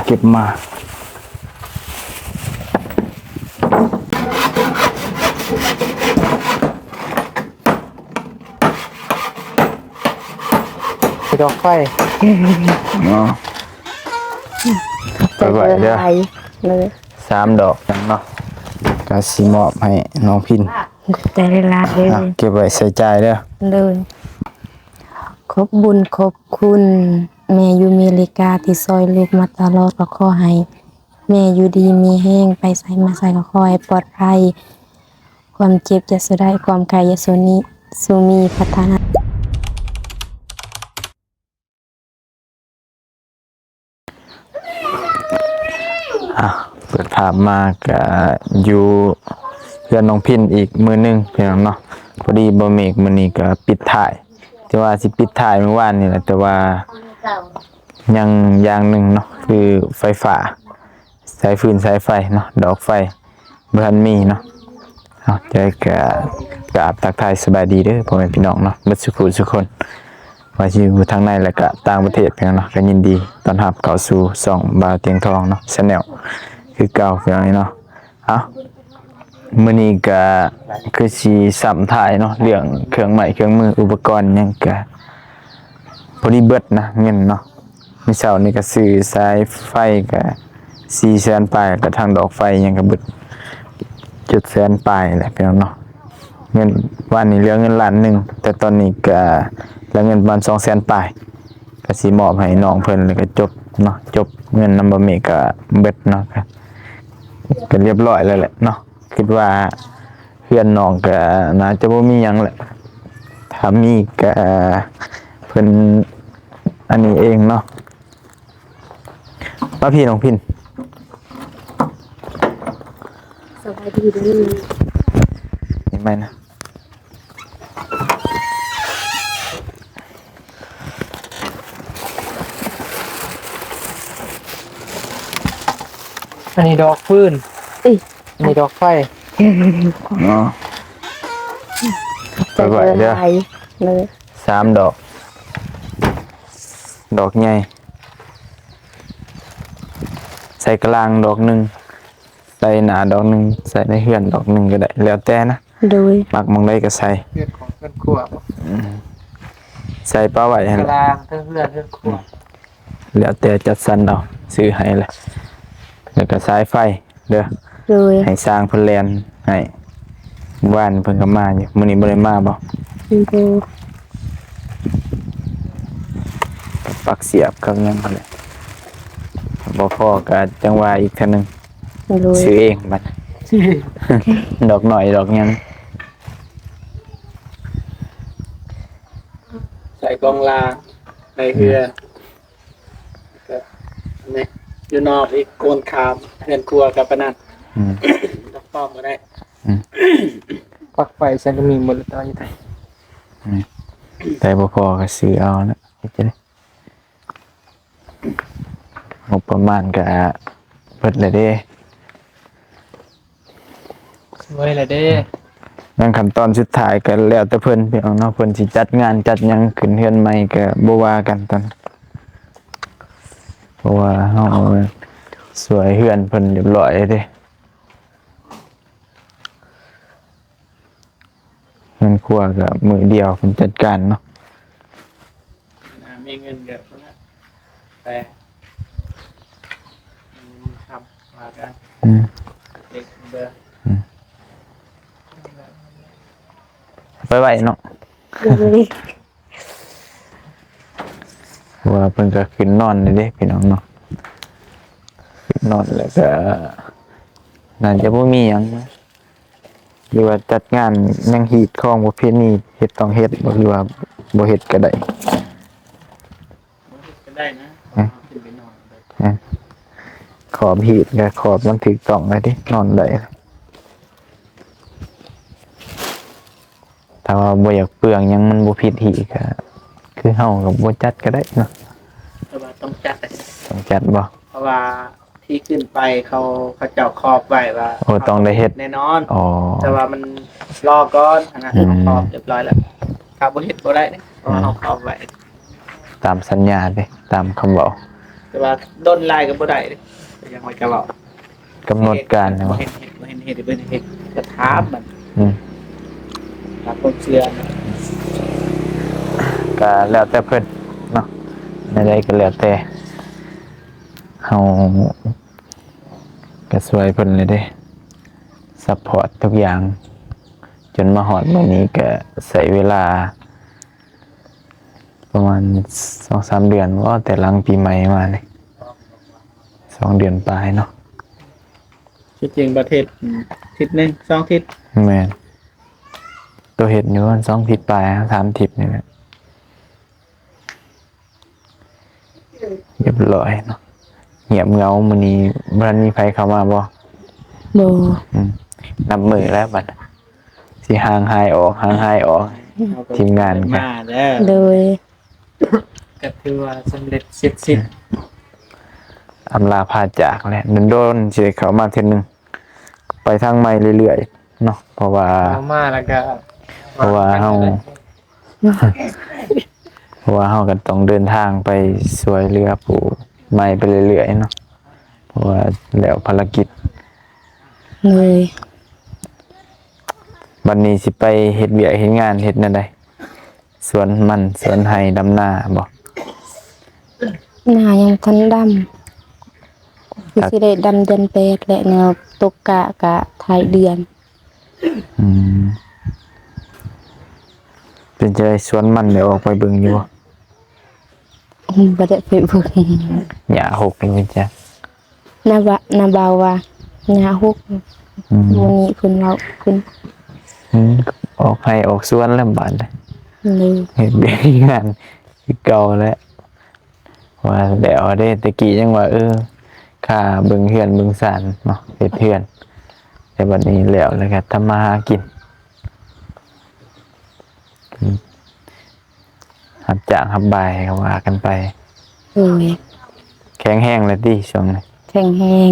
ເກັບມາ ດອກໄຟເນາະ ໄປໄວ້ເດີ ຂອບໃຈຫຼາຍໆເລີຍ ສາມດອກເນາະ ກະຊິມອບໃຫ້ນ້ອງພິນ ຂອບໃຈຫຼາຍໆເດີ ອ່ະ ເກັບໄວ້ໃຊ້ຈ່າຍເດີ ໂດຍ ຂອບບຸນຂອບຄຸນແມ່ຢູ່ເມລິກາທີ່ຊ່ອຍລູກມາຕະຫຼອດ ກໍຂໍໃຫ້ແມ່ຢູ່ດີມີແຮງ ໄປໃສມາໃສກໍຂໍໃຫ້ປອດໄພ ຄວາມເຈັບຢ່າສູ່ໄດ້ ຄວາມໄຂ້ຢ່າສູ່ມີ ສູ່ມີ ພັດທະນາ. ອ່ະ ເປີດພາບມາກະຢູ່ເຮືອນນ້ອງພິນອີກມື້ໜຶ່ງພີ່ນ້ອງເນາະ ພໍດີບໍ່ເມກມື້ນີ້ກະປິດທ້າຍ ທີ່ວ່າຊິປິດທ້າຍມື້ວານນີ້ແຫຼະ ແຕ່ວ່າຍັງຢ່າງໜຶ່ງເນາະ ຄືໄຟຟ້າ ສາຍຟືນສາຍໄຟເນາະ ດອກໄຟ ບໍ່ທັນມີເນາະ ເອົາ ຈັ່ງໃດກະກາບທັກທາຍສະບາຍດີເດີພໍ່ແມ່ພີ່ນ້ອງເນາະ ເບິດສູ່ຜູ້ສູ່ຄົນ ວ່າຊິຢູ່ທາງໃນ ແລະກະຕ່າງປະເທດພີ່ນ້ອງເນາະ ກະຍິນດີຕ້ອນຮັບເຂົ້າສູ່ຊ່ອງບ່າວຕຽງທອງເນາະ Channel ຄືເກົ່າພີ່ນ້ອງເນາະ ເອົາ ມື້ນີ້ກະຄືຊິຊ້ຳທ້າຍເນາະ ເລື່ອງເຄື່ອງໄມ້ເຄື່ອງມື ອຸປະກອນຫຍັງກະ ພໍດີເບິດນະເງິນເນາະ ມື້ເຊົ້ານີ້ກະຊື້ສາຍໄຟກະສີ່ແສນປາຍ ກະທັງດອກໄຟຫຍັງກະເບິດເຈັດແສນປາຍແຫຼະພີ່ນ້ອງເນາະ ເງິນ ວານນີ້ເຫຼືອເງິນລ້ານໜຶ່ງ ແຕ່ຕອນນີ້ກະເຫຼືອເງິນປະມານສອງແສນປາຍ ກະຊິມອບໃຫ້ນ້ອງເພິ່ນ ແລ້ວກະຈົບເນາະ ຈົບເງິນນຳບ່າວເມກກະເບິດເນາະ ກະ ກະລຽບຮ້ອຍແລ້ວແຫຼະເນາະ ຄິດວ່າເຮືອນນ້ອງກະໜ້າຈະບໍ່ມີຫຍັງແຫຼະ ຖ້າມີກະເພິ່ນອັນນີ້ເອງເນາະ ມາພີ່ນ້ອງພິນ ສະບາຍດີເດີ ນີ້ໄມ້ນະ ອັນນີ້ດອກຟືນ ເອີຍ ອັນນີ້ດອກໄຟເນາະ ຂອບໃຈຫຼາຍໆເລີຍ ສາມດອກ ດອກໃຫຍ່ ໃສ່ກະລາງດອກໜຶ່ງ ໃສ່ໜ້າດອກໜຶ່ງ ໃສ່ໃນເຮືອນດອກໜຶ່ງກະໄດ້ ແລ້ວແຕ່ນະ ໂດຍ ມັກໝ່ອງໃດກະໃສ່ ເຮືອນຂອງເຮືອນຄົວບໍ່ ອືມ ໃສ່ປະໄວ້ຫັ້ນ ກະລາງເທິງເຮືອນເຮືອນຄົວ ອືມ ແລ້ວແຕ່ຈັດສັນເອົາ ຊື້ໃຫ້ແຫຼະ ແລ້ວກະສາຍໄຟເດີ ໂດຍ ໃຫ້ຊ່າງເພິ່ນແລ່ນໃຫ້. ວານເພິ່ນກໍມາຢູ່ ມື້ນີ້ບໍ່ໄດ້ມາບໍ່? ບໍ່. ກັບປັກສຽບກັບຫຍັງຫັ້ນແຫຼະ ບໍ່ພໍກໍຈັ່ງວ່າອີກເທື່ອໜຶ່ງ. ໂດຍ. ຊື້ເອງບັດ ດອກໜ້ອຍດອກຫຍັງ ໃສ່ກອງລາງໃນເຮືອນ. ກໍນີ້ ຢູ່ນອກອີກ ໂກນຂ້າມເຮືອນຄົວກັບປານນັ້ນ. ອືມ ດອກປອມກໍໄດ້. ອືມ ປັກໄຟຊັ້ນກໍມີໝົດແລ້ວ ຕອນນີ້. ອືມ ແຕ່ບໍ່ພໍກໍຊື້ເອົາແລ້ວ ເຮັດຈັ່ງໃດ? ງົບປະມານກໍເບິດແລ້ວເດ້. ສວຍແລ້ວເດ້. ຍັງຂັ້ນຕອນສຸດທ້າຍກໍແລ້ວແຕ່ເພິ່ນ ພີ່ນ້ອງເນາະ ເພິ່ນຊິຈັດງານຈັດຫຍັງຂຶ້ນເຮືອນໃໝ່ກໍບໍ່ວ່າກັນຕອນ ເພາະວ່າເຮົາຊ່ວຍເຮືອນເພິ່ນຮຽບຮ້ອຍເດ້. ເຮືອນຄົວກໍມື້ດຽວເພິ່ນຈັດການເນາະ. ອ່າ ມີເງິນກໍພຸ້ນນະ ແຕ່ທຳວ່າກັນ. ອືມ ເດັກເດີ. ອືມ ໄປໄວ້ເນາະ. ໂດຍ. ເພາະວ່າເພິ່ນກໍຂຶ້ນນອນແລ້ວເດ້ ພີ່ນ້ອງເນາະ ຂຶ້ນນອນແລ້ວກໍໜ້າຈະບໍ່ມີຫຍັງນະ. ຫຼືວ່າຈັດງານຫຍັງ ຮີດຄອງປະເພນີ ເຮັດຕ້ອງເຮັດບໍ່ ຫຼືວ່າບໍ່ເຮັດກໍໄດ້? ບໍ່ເຮັດກໍໄດ້ນະ. ຮະ? ຂຶ້ນໄປນອນໄດ້. ຮະ? ຂອບຮີດກໍຂອບມັນຖືກຕ້ອງແລ້ວເດ້ ນອນໄດ້. ຖ້າວ່າບໍ່ຢາກເປືອງຫຍັງ ມັນບໍ່ຜິດຮີດ ກໍຄືເຮົາກໍບໍ່ຈັດກໍໄດ້ເນາະ. ແຕ່ວ່າຕ້ອງຈັດ. ຕ້ອງຈັດບໍ່? ເພາະວ່າ ທີ່ຂຶ້ນໄປເຂົາ ເຂົາເຈົ້າຂອບໄວ້ວ່າ ໂອ້ ຕ້ອງໄດ້ເຮັດແນ່ນອນ. ອໍ ແຕ່ວ່າມັນລໍກ່ອນຫັ້ນນະ. ອືມ ເຂົາຂອບຮຽບຮ້ອຍແລ້ວ ຖ້າບໍ່ເຮັດບໍ່ໄດ້ເດ້ ເພາະວ່າເຮົາຂອບໄວ້ ຕາມສັນຍາເດ້ ຕາມຄຳເວົ້າ. ແຕ່ວ່າດົນຫຼາຍກໍບໍ່ໄດ້ເດ້ ກໍຍັງວ່າຈະເວົ້າ ກຳນົດການ ບໍ່ເຫັນເຮັດ ບໍ່ເຫັນເຮັດ ບໍ່ເຫັນເຮັດ ກໍຖາມມັນ ອືມ ຕາມຄວາມເຊື່ອ ກໍແລ້ວແຕ່ເພິ່ນເນາະ ແນວໃດກໍແລ້ວແຕ່ ເຮົາກໍຊ່ວຍເພິ່ນແລ້ວເດ້ ຊັບພອດທຸກຢ່າງ ຈົນມາຮອດມື້ນີ້ກໍໃຊ້ເວລາ ປະມານສອງສາມເດືອນບໍ ແຕ່ຫຼັງປີໃໝ່ມານີ້ ສອງເດືອນປາຍເນາະ ທີ່ຈິງປະເທດ ອືມ ທິດໜຶ່ງ ສອງທິດ ແມ່ນ ໂຕເຮັດຢູ່ປະມານສອງທິດປາຍ ສາມທິດນີ້ແຫຼະ ຮຽບຮ້ອຍເນາະ ງຽບເຫງົາ. ມື້ນີ້ບໍ່ທັນມີໃຜເຂົ້າມາບໍ່? ບໍ່ ອືມ ນັບມື້ແລ້ວບັດ ຊິຫ່າງຫາຍອອກ ຫ່າງຫາຍອອກ ທີມງານກໍມາແລ້ວ ໂດຍ ກໍຖືວ່າສຳເລັດເສັດສິ້ນ ອຳລາພາຈາກແຫຼະ ດົນໆຊິໄດ້ເຂົ້າມາເທື່ອໜຶ່ງ ໄປທາງໃໝ່ເລື້ອຍໆເນາະ ເພາະວ່າ ເຂົ້າມາແລ້ວກໍ ເພາະວ່າເຮົາ ເພາະວ່າເຮົາກໍຕ້ອງເດີນທາງໄປຊ່ວຍເຫຼືອຜູ້ໃໝ່ໄປເລື້ອຍໆເນາະ ເພາະວ່າແລ້ວພາລະກິດ ໂດຍ ບັດນີ້ຊິໄປເຮັດວຽກເຮັດງານເຮັດແນວໃດ? ສວນມັນ ສວນໄຮ່ ດຳນາບໍ? ນາຍັງບໍ່ທັນດຳ ຄື ຄັບ ຊິໄດ້ດຳເດືອນແປດແຫຼະ ແນວຕົກກະກະທ້າຍເດືອນ ອືມ ເປັນຈັ່ງໃດ ສວນມັນໄດ້ອອກໄປເບິ່ງຢູ່ບໍ່? ອືມ ບໍ່ໄດ້ໄປເບິ່ງ ຫຍ້າຫົກເລີຍຈ້ະ ນ້າວ່າ ນ້າບ່າວວ່າຫຍ້າຫົກ ອືມ ມື້ນີ້ເພິ່ນເວົ້າເພິ່ນ ອືມ ອອກໄຮ່ອອກສວນແລ້ວບາດນີ້ ໂດຍ ເຮັດວຽກເຮັດງານຄືເກົ່າແຫຼະ ວ່າແລ້ວເດ້ ແຕ່ກີ້ຍັງວ່າ ເອີ ຄ່າເບິ່ງເຮືອນເບິ່ງຊານເນາະ ເຮັດເຮືອນ ແຕ່ບັດນີ້ແລ້ວ ແລ້ວກໍທຳມາຫາກິນ ອືມ ຮັບຈ້າງຮັບບາຍກໍວ່າກັນໄປ ໂດຍ ແຂງແຮງແລ້ວຕິຊ່ວງນີ້? ແຂງແຮງ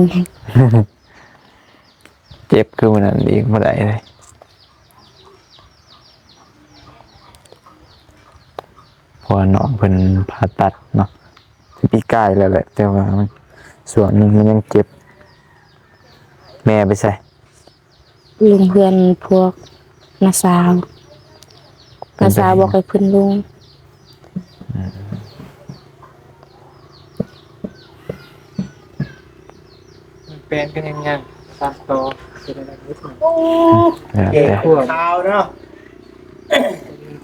ເຈັບຄືມື້ນັ້ນອີກບໍ່ໄດ້ເລີຍ ເພາະວ່ານ້ອງເພິ່ນຜ່າຕັດເນາະ ປີກາຍແລ້ວແຫຼະ ແຕ່ວ່າມັນ ຊ່ວງໜຶ່ງມັນຍັງເຈັບ ແມ່ໄປໃສ? ລົງເຮືອນພວກນ້າສາວ ເປັນ ນ້າສາວ ໄປ ບອກໃຫ້ເພິ່ນລົງ ອືມ ແປນກັນຍັງໆ ຕາມຕໍ່ ເປັນແນວໃດ ແລ້ວແຕ່ ເຈັບຂວບ ຂາວເນາະ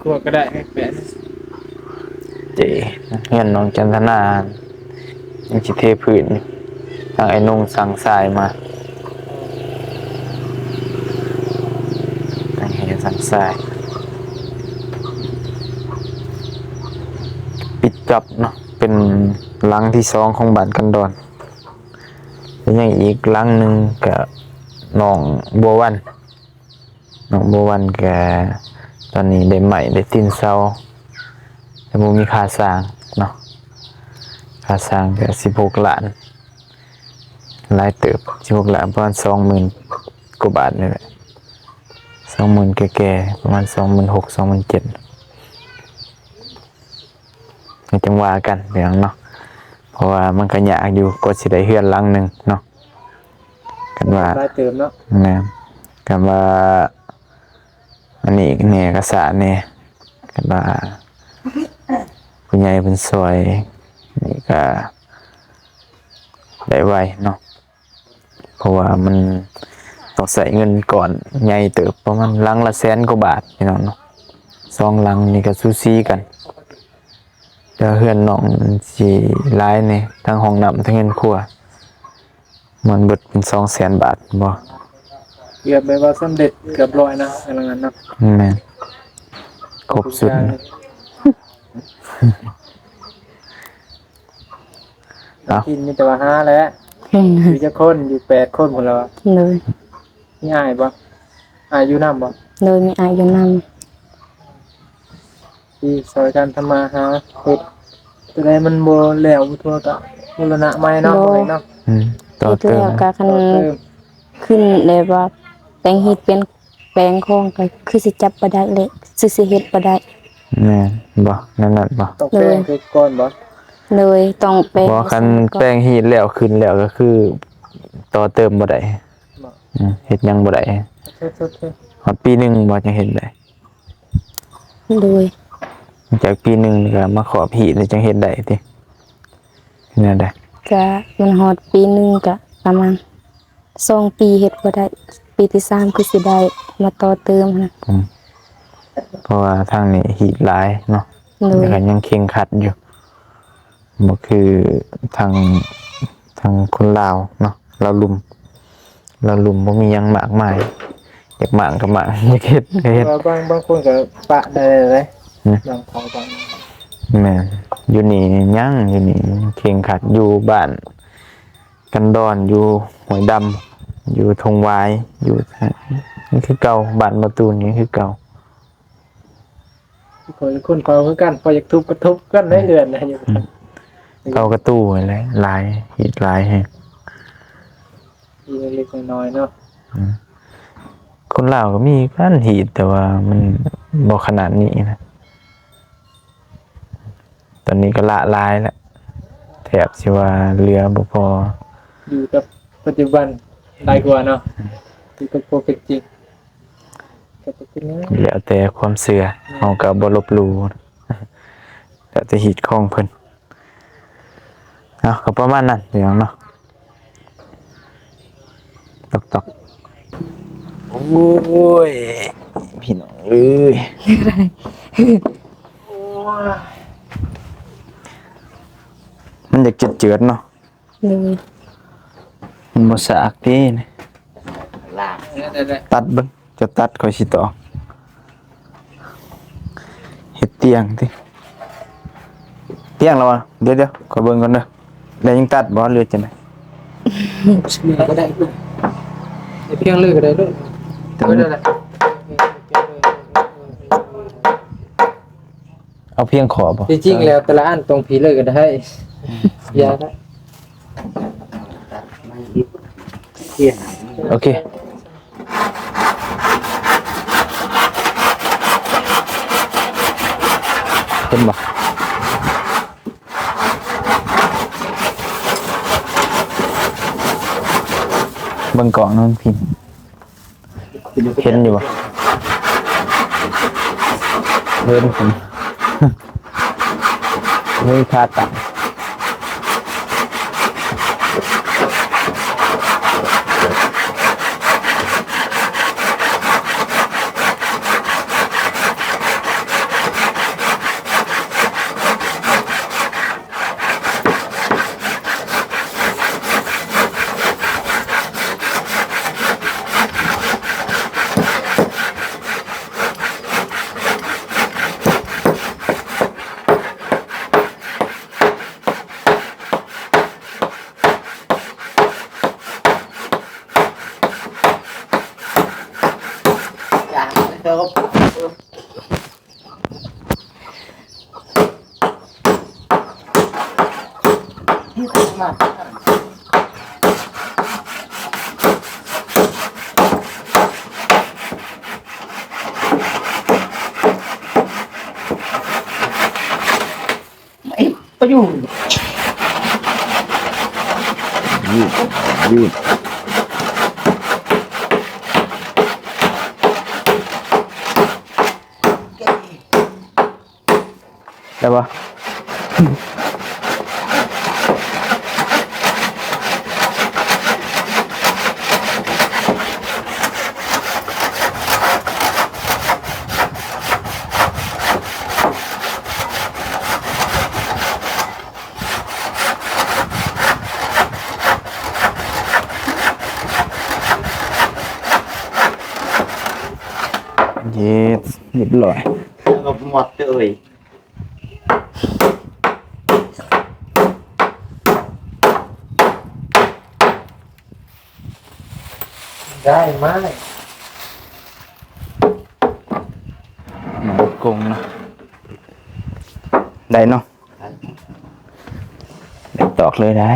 ຂວບກໍໄດ້ ແປນ ເຈ ເຮືອນນ້ອງຈັນທະນາ ຍັງຊິເທພື້ນຢູ່ ທາງໄອ້ນົງສັ່ງຊາຍມາ ທາງໄອ້ນົງສັ່ງຊາຍ ປິດຈອບເນາະ ເປັນຫຼັງທີສອງຂອງບ້ານກັນດອນ ແລະ ຍັງອີກຫຼັງໜຶ່ງກະນ້ອງບົວວັນ. ນ້ອງບົວວັນກະຕອນນີ້ໄດ້ໄມ້ໄດ້ຕີນເສົາ ແຕ່ບໍ່ມີຄ່າສ້າງເນາະ ຄ່າສ້າງກະສິບຫົກລ້ານ ຫຼາຍເຕີບ ສິບຫົກລ້ານ ປະມານສອງໝື່ນກວ່າບາດນີ້ແຫຼະ ສອງໝື່ນແກ່ໆ ປະມານສອງໝື່ນຫົກ ສອງໝື່ນເຈັດ ກໍຈັ່ງວ່າກັນພີ່ນ້ອງເນາະ ເພາະວ່າມັນກໍຍາກຢູ່ ກວ່າຊິໄດ້ເຮືອນຫຼັງໜຶ່ງເນາະ ຄັນວ່າຫຼາຍເຕີບເນາະ ແມ່ນ ຄັນວ່າອັນນີ້ແດ່ກໍຊ້າແດ່ ຄັນວ່າຜູ້ໃຫຍ່ເພິ່ນຊ່ອຍນີ້ກໍໄດ້ໄວເນາະ ເພາະວ່າມັນຕ້ອງໃຊ້ເງິນກ້ອນໃຫຍ່ເຕີບ ປະມານຫຼັງລະແສນກວ່າບາດພີ່ນ້ອງເນາະ ສອງຫຼັງນີ້ກໍສູສີກັນ ແຕ່ເຮືອນນ້ອງມັນຊິຫຼາຍແດ່ ທັງຫ້ອງນ້ຳ ທັງເຮືອນຄົວ ມັນເບິດເປັນສອງແສນບາດບໍ ເກືອບແບບວ່າສຳເລັດເກືອບຮ້ອຍນະ ອັນນັ້ນເນາະ ແມ່ນ ຄົບຊຸດ ເອົ້າ ກິນມີແຕ່ວ່າຫາແຫຼະ ອືມ ຢູ່ຈັກຄົນ? ຢູ່ແປດຄົນພຸ້ນແຫຼະ ໂດຍ ມີອ້າຍບໍ່? ອ້າຍຢູ່ນຳບໍ່? ໂດຍ ມີອ້າຍຢູ່ນຳ ທີ່ຊ່ອຍກັນທຳມາຫາເຮັດ ຕົວໃດມັນບໍ່ແລ້ວບໍ່ທົ່ວກະບູລະນະໃໝ່ເນາະ ບໍ່ ເນາະ ອືມ ຕໍ່ເຕີມ ເຮັດແລ້ວກະຄັນ ຕໍ່ເຕີມ ຂຶ້ນແລ້ວວ່າແປງເຮັດ ປ່ຽນແປງຂອງ ກະຄືຊິຈັບບໍ່ໄດ້ແຫຼະ ຄືຊິເຮັດບໍ່ໄດ້ ແມ່ນບໍ່? ແນວນັ້ນບໍ່? ຕ້ອງແປງຄືກ່ອນບໍ່? ໂດຍ ໂດຍ ຕ້ອງແປງ ບໍ່ ຄັນແປງຮີດແລ້ວຂຶ້ນແລ້ວກໍຄືຕໍ່ເຕີມບໍ່ໄດ້. ບໍ່ ອືມ ເຮັດຫຍັງບໍ່ໄດ້. ໂທດໆໆ ຮອດປີໜຶ່ງບໍ່ ຈັ່ງເຮັດໄດ້? ໂດຍ ຫຼັງຈາກປີໜຶ່ງກໍມາຂອບຮີດແລ້ວຈັ່ງເຮັດໄດ້ຕິ? ແນວໃດ? ກະມັນຮອດປີໜຶ່ງກະປະມານສອງປີເຮັດບໍ່ໄດ້ ປີທີສາມຄືຊິໄດ້ມາຕໍ່ເຕີມຫັ້ນນະ. ອືມ ເພາະວ່າທາງນີ້ຮີດຫຼາຍເນາະ. ໂດຍ ແລ້ວກໍຍັງເຄັ່ງຄັດຢູ່ ບໍ່ຄືທາງ ທາງຄົນລາວເນາະ ລາວລຸ່ມ ລາວລຸ່ມບໍ່ມີຫຍັງມາກມາຍ ຢາກມ້າງກໍມ້າງ ຢາກເຮັດກໍເຮັດ. ແຕ່ວ່າບາງ ບາງຄົນກໍປະໄດ້ເດ້. ຫືມ? ບາງເຜົ່າບາງ ແມ່ນ ຢູ່ນີ້ຍັງ ຢູ່ນີ້ເຄັ່ງຄັດ ຢູ່ບ້ານກັນດອນ ຢູ່ຫ້ວຍດຳ ຢູ່ທົ່ງຫວາຍ ຢູ່ ຍັງຄືເກົ່າ ບ້ານບໍ່ຕູນຍັງຄືເກົ່າ. ຂ້ອຍຄົນເຜົ່າຄືກັນ ຂ້ອຍຢາກທຸບກໍທຸບກັນໃນເຮືອນນະ. ອືມ ເກົ່າກະຕູຫັ້ນແຫຼະ ຫຼາຍ ຮີດຫຼາຍແຮງ ຮີດເລັກໆນ້ອຍໆເນາະ. ອືມ ຄົນລາວກໍມີຄືກັນຮີດ ແຕ່ວ່າມັນບໍ່ຂະໜາດນີ້ນະ. ຕອນນີ້ກໍລະຫຼາຍແລ້ວ ແທບຊິວ່າເຫຼືອບໍ່ພໍ ຢູ່ກັບປັດຈຸບັນຫຼາຍກວ່າເນາະ. ອືມ ຢູ່ກັບຄວາມເປັນຈິງ ກໍເປັນແນວ ແລ້ວແຕ່ຄວາມເຊື່ອ. ແມ່ນ ເຮົາກໍບໍ່ລົບຫຼູ່ ແລ້ວແຕ່ຮີດຂອງເພິ່ນ. ເອົາ ກໍປະມານນັ້ນພີ່ນ້ອງເນາະ. ຕອກໆ ໂອ້ຍ ພີ່ນ້ອງເອີຍ ມັນຢາກເຈື່ອນໆເນາະ. ໂດຍ ມັນບໍ່ສາກເດ້. ຕັດເບິ່ງ ຈະຕັດ ຂ້ອຍຊິຕອກ ເຮັດຕຽງຕິ. ຕຽງແລ້ວຫວາ? ດຽວໆ ຂ້ອຍເບິ່ງກ່ອນເດີ. ແລ້ວຍັງຕັດບໍ່ ຫຼືຈັ່ງໃດ? ເລີຍກໍໄດ້ ເພງເລີຍກໍໄດ້ລູກ. ເອີ ນັ້ນແຫຼະ ເອົາພຽງຂໍບໍ່? ທີ່ຈິງແລ້ວແຕ່ລະອັນຕ້ອງພີເລີຍກໍໄດ້. ອືມ ຢ່າລະ ໂອເຄ ເຫັນບໍ່? ເບິ່ງກ້ອງໜຶ່ງພີ້ ເຫັນຢູ່ບໍ່? ເຫັນ ເຫັນ ມີຂາຕັ້ງ. ໄປຢູ່ ຢືດ ຢືດ. ໄດ້ບໍ່? ເຢັດ ຮຽບຮ້ອຍ ແລ້ວກໍໝົດເລີຍ. ໄດ້ໄມ້ ໝາກົງເນາະ ໄດ້ເນາະ ໄດ້ຕອກເລີຍໄດ້.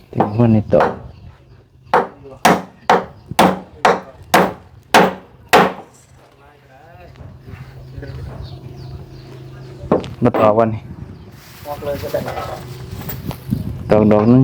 ເຕັມຫົວໃນໂຕະ. ບໍ່ຕອກບໍ່ນີ້? ຕອກເລີຍກໍໄດ້ ຕອກດອກໜຶ່ງ.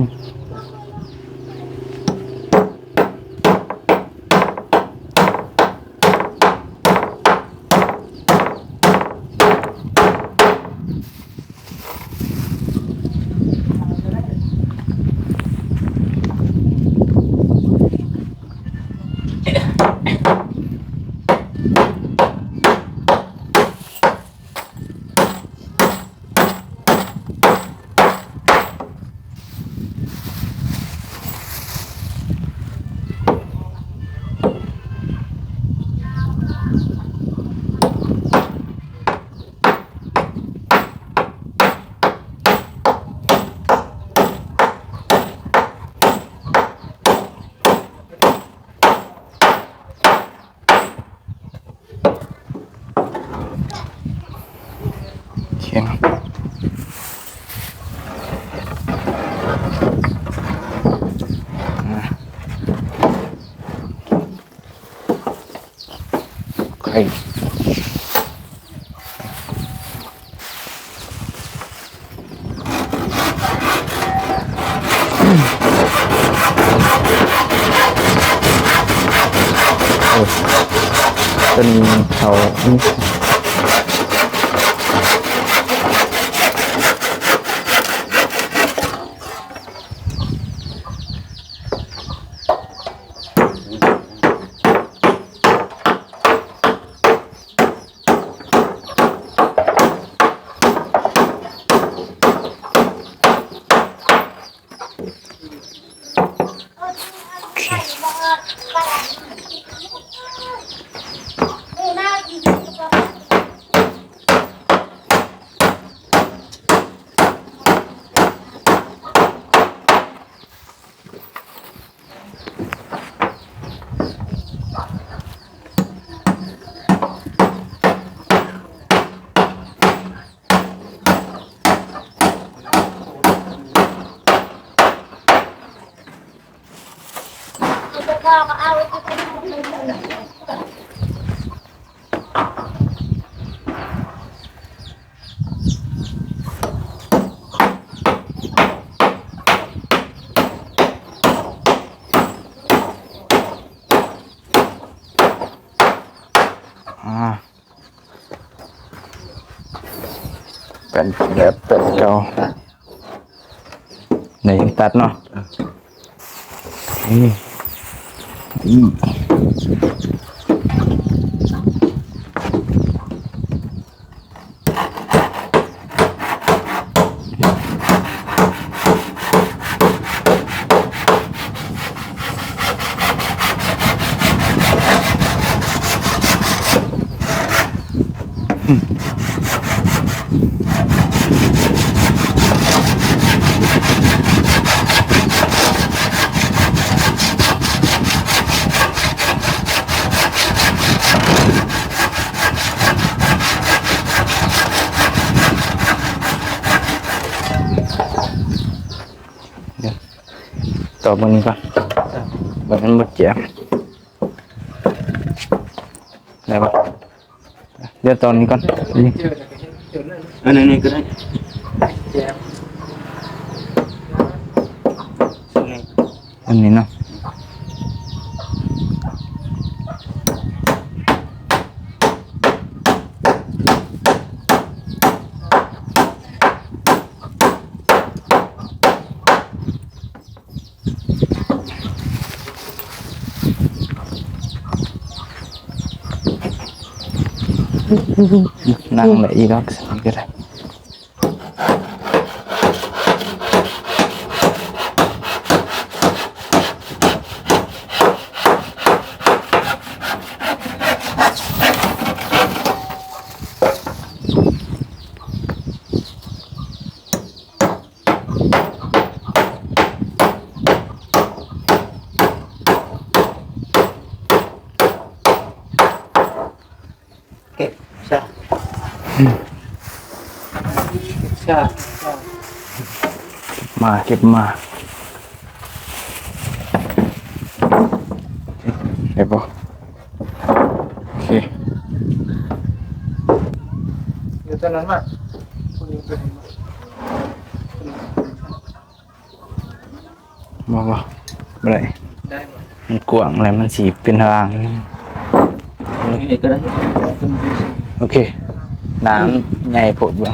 ແຂງ ໄຂ່ ເອີ ຕົວນີ້ເຂົ້າ ອາ ແປ້ນແບບແປ້ນເກົ່າ ໃນຕັດເນາະ ເອີ ອີ ຕໍ່ເບິ່ງນີ້ກ່ອນ ເບິ່ງມັນບໍ່ແຈມ ໄດ້ບໍ່? ດຽວຕອນນີ້ກ່ອນ ອັນນີ້ ອັນນີ້ກໍໄດ້ ອັນນີ້ເນາະ ນັ່ງໄດ້ອີດອກ ຊັ້ນກໍໄດ້. ເກັບຊາ ເກັບຊາ ເກັບມາ ເກັບມາ ໄດ້ບໍ່? ໂອເຄ ເອົາຕົວນັ້ນມາ. ບໍ່ ບໍ່ ບໍ່ໄດ້ ໄດ້ບໍ່? ມັນກວ້າງແລ້ວ ມັນຊິເປັນທາງ. ນີ້ກໍໄດ້ ໂອເຄ ນ້ຳໃຫຍ່ໂພດບໍ່?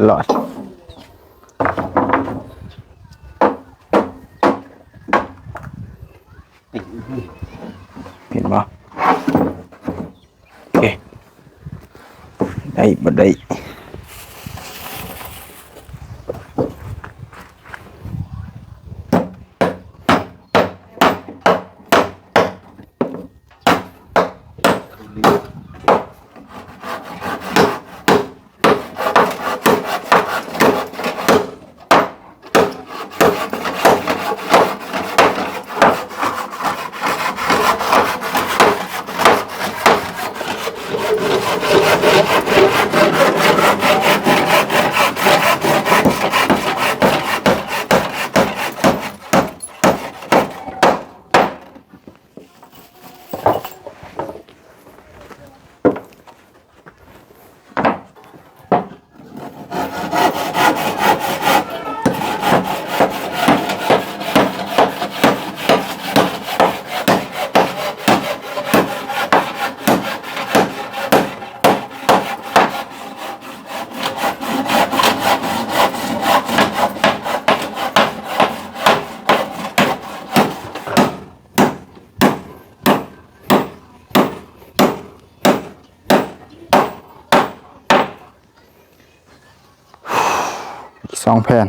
ລອດ ເຫັນບໍ່? ໂອເຄ ໄດ້ບໍ່ໄດ້? ສອງແຜ່ນ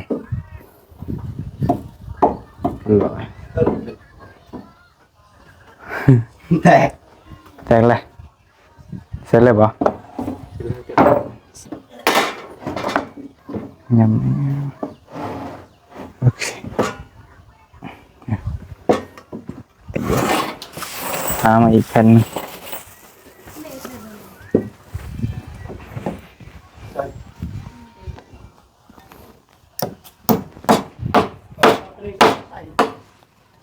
ແຕກ ແຕກແລ້ວ. ເສັດແລ້ວບໍ່? ຍຳ ໂອເຄ ຫາມາອີກແຜ່ນໜຶ່ງ.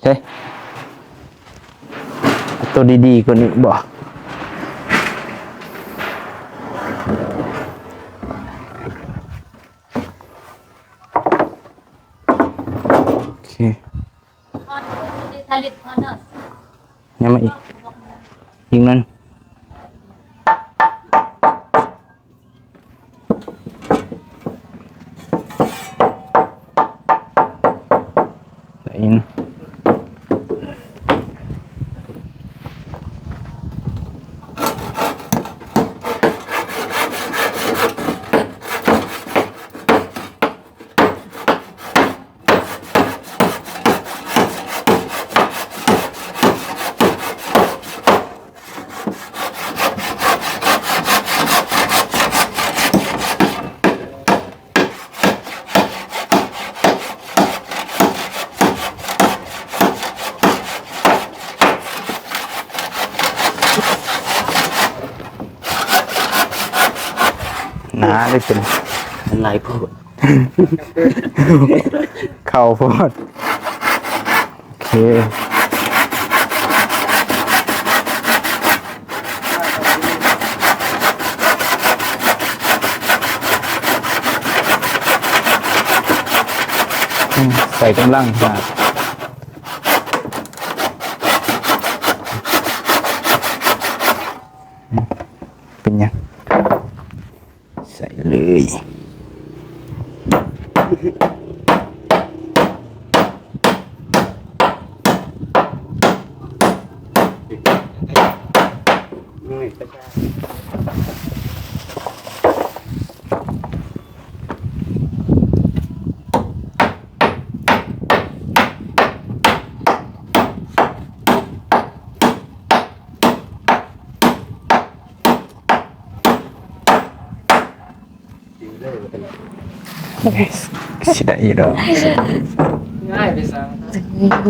ເອີ ໂຕດີໆກວ່ານີ້ບໍ່? ໂອເຄ ຍັງມາອີກ ອີກໜ້ອຍ. ໄດ້ຍິນ. ໜາເລີຍເປັນ ມັນຫຼາຍໂພດ ເຂົ້າໂພດ. ໂອເຄ ໃສ່ກຳລັງ ເປັນຫຍັງ ໃສ່ເລີຍ. ຊິໄດ້ຢູ່ດອກ ງ່າຍໄປຊະ. ໂອເຄ.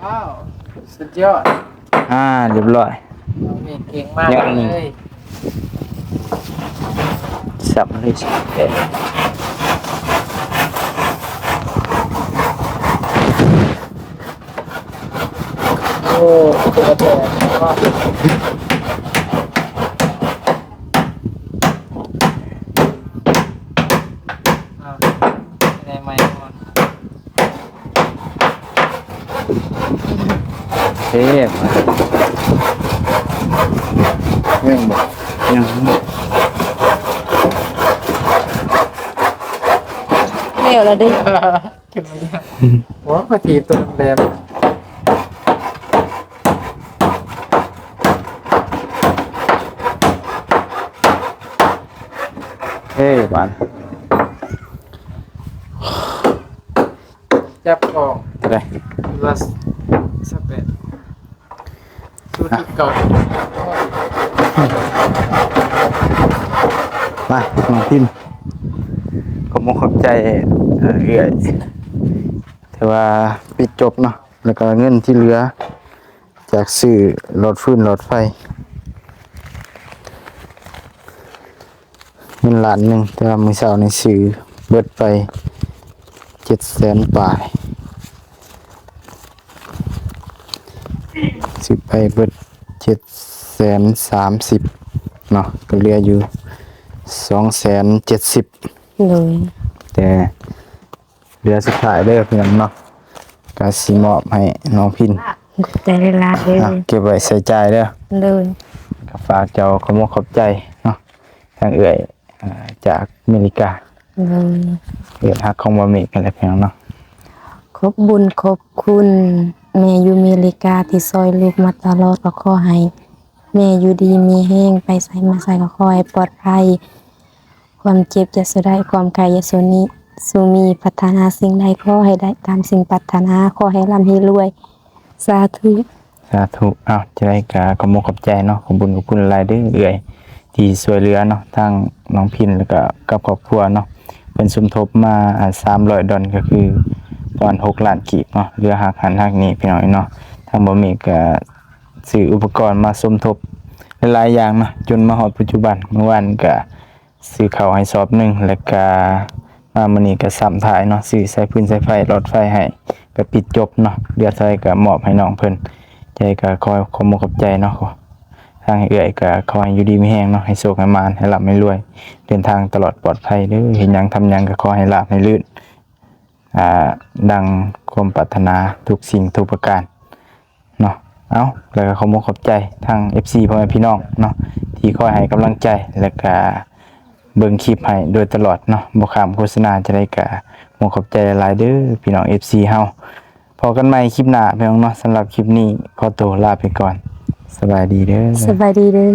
ວ້າວ ສຸດຍອດ. ອ່າ ຮຽບຮ້ອຍ. ນ້ອງເມກເກັ່ງມາກເລີຍ. ສັບເລີຍ ສັບເລີຍ. ໂອ້ ຕົວແດງ. ເອີ ຍັງບໍ່ ຍັງບໍ່ ແລ້ວລະເດ້. ໂອ້ ຂ້ອຍຖີບຕົວແດງ. ເອີ ບາດ ຈັບອອກ ເທົ່າໃດ? ລະຊາວແປດ. ສູດເກົ່າ. ມາ ນ້ອງພິມ ຂອບອົກຂອບໃຈ ເອື້ອຍ ທີ່ວ່າປິດຈົບເນາະ ແລ້ວກໍເງິນທີ່ເຫຼືອ ຈາກຊື້ຫຼອດຟືນຫຼອດໄຟ ເງິນລ້ານໜຶ່ງ ແຕ່ວ່າມື້ເຊົ້ານີ້ຊື້ເບິດໄປເຈັດແສນປາຍ ຊື້ໄປເບິດເຈັດແສນສາມສິບເນາະ ກໍເຫຼືອຢູ່ສອງແສນເຈັດສິບ. ໂດຍ ແຕ່ ເຫຼືອສຸດທ້າຍເດີພີ່ນ້ອງເນາະ ກະຊິມອບໃຫ້ນ້ອງພິນ ຂອບໃຈຫຼາຍໆເດີ ອ່ະ ເກັບໄວ້ໃຊ້ຈ່າຍເດີ. ໂດຍ ກະຝາກເຈົ້າຂອບອົກຂອບໃຈເນາະ ທາງເອື້ອຍ ອ່າ ຈາກເມລິກາ. ໂດຍ ເອື້ອຍຮັກຂອງບ່າວເມກຫັ້ນແຫຼະພີ່ນ້ອງເນາະ. ຂອບບຸນຂອບຄຸນແມ່ຢູ່ເມລິກາທີ່ຊ່ອຍລູກມາຕະຫຼອດ ກໍຂໍໃຫ້ແມ່ຢູ່ດີມີແຮງ ໄປໃສມາໃສກໍຂໍໃຫ້ປອດໄພ. ຄວາມເຈັບຢ່າສູ່ໄດ້ ຄວາມໄຂ້ຢ່າສູ່ມີ ສູ່ມີ ປາດຖະໜາສິ່ງໃດຂໍໃຫ້ໄດ້ຕາມສິ່ງປາດຖະໜາ ຂໍໃຫ້ລ່ຳໃຫ້ລວຍ ສາທຸ ສາທຸ. ເອົ້າ ຈັ່ງໃດກະຂອບອົກຂອບໃຈເນາະ ຂອບບຸນຂອບຄຸນຫຼາຍເດີເອື້ອຍ ທີ່ຊ່ວຍເຫຼືອເນາະ ທາງນ້ອງພິນ ແລ້ວກໍກັບຄອບຄົວເນາະ ເພິ່ນສົມທົບມາ ອ່າ ສາມຮ້ອຍດອນ ກໍຄືປະມານຫົກລ້ານກີບເນາະ ເຫຼືອຫັກຫັ້ນຫັກນີ້ ພີ່ນ້ອງເອີຍເນາະ. ທາງບ່າວເມກກໍຊື້ອຸປະກອນມາສົມທົບຫຼາຍໆຢ່າງເນາະ ຈົນມາຮອດປັດຈຸບັນ. ມື້ວານກໍ ຊື້ເຂົ້າໃຫ້ສອບໜຶ່ງ ແລ້ວກະມາມື້ນີ້ກະຊ້ຳທ້າຍເນາະ ຊື້ສາຍຟືນສາຍໄຟ ຫຼອດໄຟໃຫ້ ກະປິດຈົບເນາະ. ເຫຼືອເທົ່າໃດກະມອບໃຫ້ນ້ອງເພິ່ນ. ຈັ່ງໃດກະຂໍຂອບອົກຂອບໃຈເນາະ ທາງເອື້ອຍກະຂໍໃຫ້ຢູ່ດີມີແຮງເນາະ ໃຫ້ໂຊກໃຫ້ໝານ ໃຫ້ລ່ຳໃຫ້ລວຍ ເດີນທາງຕະຫຼອດປອດໄພເດີ. ເຮັດຫຍັງທຳຫຍັງກະຂໍໃຫ້ລາບໃຫ້ລື່ນ ອ່າ ດັ່ງຄວາມປາດຖະໜາທຸກສິ່ງທຸກປະການເນາະ. ເອົາ ແລ້ວກໍຂໍອົກຂອບໃຈທາງເອັຟຊີ ພໍ່ແມ່ພີ່ນ້ອງເນາະ ທີ່ຄອຍໃຫ້ກຳລັງໃຈ ແລ້ວກໍເບິ່ງຄລິບໃຫ້ໂດຍຕະຫຼອດເນາະ ບໍ່ຂ້າມໂຄສະນາ. ຈັ່ງໃດກໍຂໍຂອບໃຈຫຼາຍໆເດີພີ່ນ້ອງເອັຟຊີເຮົາ. ພໍ້ກັນໃໝ່ຄລິບໜ້າພີ່ນ້ອງເນາະ. ສຳລັບຄລິບນີ້ຂໍໂຕລາໄປກ່ອນ. ສະບາຍດີເດີ. ສະບາຍດີເດີ.